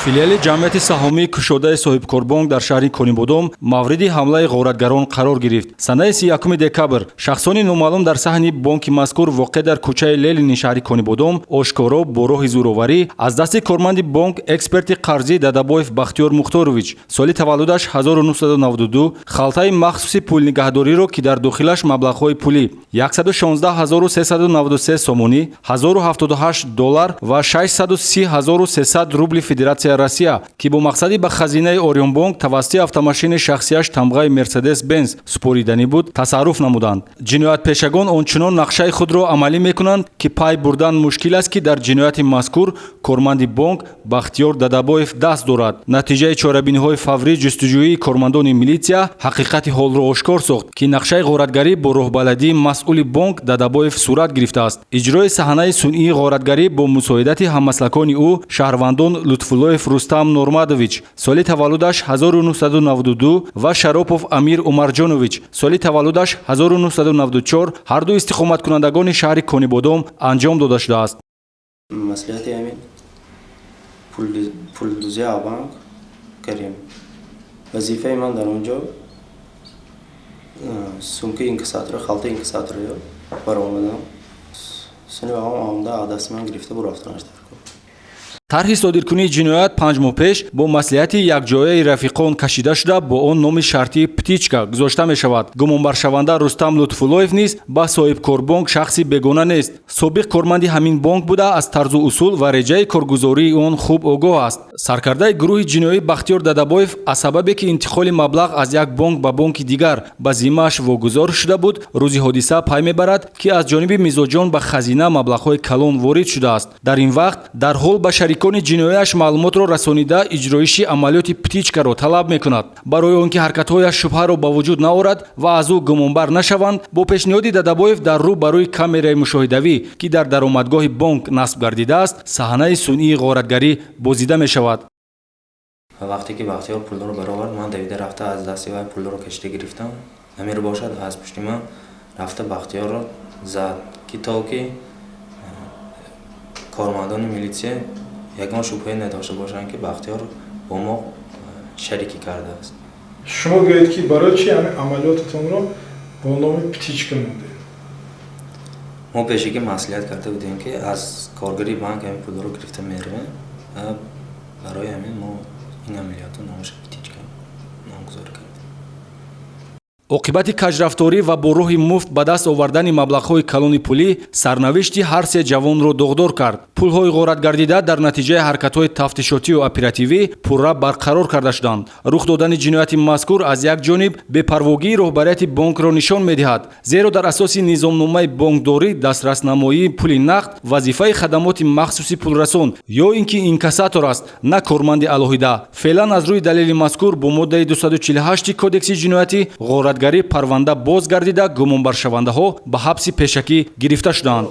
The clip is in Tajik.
Филиали ҷамъияти саҳомии кушодаи Соҳибкорбонк дар шаҳри Конибодом мавриди ҳамлаи ғоратгарон қарор гирифт. Санаи 31 декабр шахсони номаълум дар саҳни бонки мазкур, воқеъ дар кӯчаи Ленини шаҳри Конибодом, ошкоро бо роҳи зӯроварӣ аз дасти корманди бонк, эксперти қарзӣ Дадабоев Бахтиёр Мухторович, соли таваллудаш 1992, халтаи махсуси пулнигаҳдориро, ки дар дохилаш маблағҳои пулӣ 116 393 сомонӣ, 1078 доллар ва 630 300 рубли Федератсияи Россия, ки бо мақсади ба хазинаи Орионбонк тавассути автомошини шахсияш тамғаи Мерседес Бенз супориданӣ буд, тасарруф намуданд. Ҷиноятпешагон ончунон нақшаи худро амалӣ мекунанд, ки пай бурдан мушкил аст, ки дар ҷинояти мазкур корманди бонк Бахтиёр Дадабоев даст дорад. Натиҷаи чорабиниҳои фаврӣ ҷустуҷӯии кормандони милитсия ҳақиқати ҳолро ошкор сохт, ки нақшаи ғоратгарӣ бо роҳбаладии масъули бонк Дадабоев сурат гирифтааст. Иҷрои саҳнаи сунъии ғоратгарӣ бо мусоидати ҳаммаслакони ӯ, шаҳрвандон Лутфуллоев Рустам Нормадович, соли таваллудаш 1992, ва Шаропов Амир Умарҷонович, соли таваллудаш 1994, ҳарду истиқоматкунандагони шаҳри Конибодом, анҷом дода шудааст. Маслиҳати ҳамин пулдузӣ банк кардем. Вазифаи ман дар он ҷо сумкаи инкассатора, халтаи инкассаторро баромадам. Суни омада, аз дасти ман гирифта бурафтанаш дар кор. Тарҳи содиркунии ҷиноят 5 моҳ пеш бо маслиҳати якҷояи рафиқон кашида шуда, бо он номи шартии Птичка гузошта мешавад. Гумонбаршаванда Рустам Лутфуллоев низ ба Соҳибкорбонк шахси бегона нест. Собиқ корманди ҳамин бонк буда, аз тарзу усул ва реҷаи коргузории он хуб огоҳ аст. Саркардаи гурӯҳи ҷиноӣ Бахтиёр Дадабоев аз сабабе ки интиқоли маблағ аз як бонк ба бонки дигар ба зиммааш вогузор шуда буд, рӯзи ҳодиса пай мебарад, ки аз ҷониби мизоҷон ба хазина маблағҳои калон ворид шудааст. Дар ин вақт дарҳол ба шарикони ҷинояш маълумотро расонида, иҷроиши амалиёти Птичкаро талаб мекунад. Барои он ки ҳаракатҳояш шубҳаро ба вуҷуд наорад ва аз ӯ гумонбар нашаванд, бо пешниҳоди Дадабоев дар рӯ ба рӯи камераи мушоҳидавӣ, ки дар даромадгоҳи бонк насб гардидааст, саҳнаи сунъии ғоратгарӣ бозида мешавад. Ва вақте ки Бахтиёр пулро баровард, ман давида рафта, аз дасти вай пулро кашида гирифтам. Амир бошад, аз пушти ман рафта, Бахтиёрро зад, ки то ки кормандони милитсия ягон шубҳае надошта бошанд, ки Бахтиёр бо мо шарикӣ кардааст. Шумо гӯед, ки барои чи ҳамин амалиётатонро бо номи Птичка мондед? Мо пешакӣ маслиҳат карда будем, ки аз коргари банк ҳамин пулро гирифта меравем. Барои ҳамин мо ин амалиётро номаша Птичка номгузорӣ кардем. Оқибати каҷрафторӣ ва бо роҳи муфт ба даст овардани маблағҳои калони пулӣ сарнавишти ҳар се ҷавонро доғдор кард. Пулҳои ғоратгардида дар натиҷаи ҳаракатҳои тафтишотию оперативӣ пурра барқарор карда шуданд. Рух додани ҷинояти мазкур аз як ҷониб бепарвогии роҳбарияти бонкро нишон медиҳад, зеро дар асоси низомномаи бонкдорӣ дастраснамоии пули нақд вазифаи хадамоти махсуси пулрасон ё ин ки инкассатор аст, на корманди алоҳида. Феълан аз рӯи далели мазкур бо моддаи 248 Кодекси ҷиноятӣ, ғоратгарӣ, парванда боз гардида, гумонбаршавандаҳо ба ҳабси пешакӣ гирифта шуданд.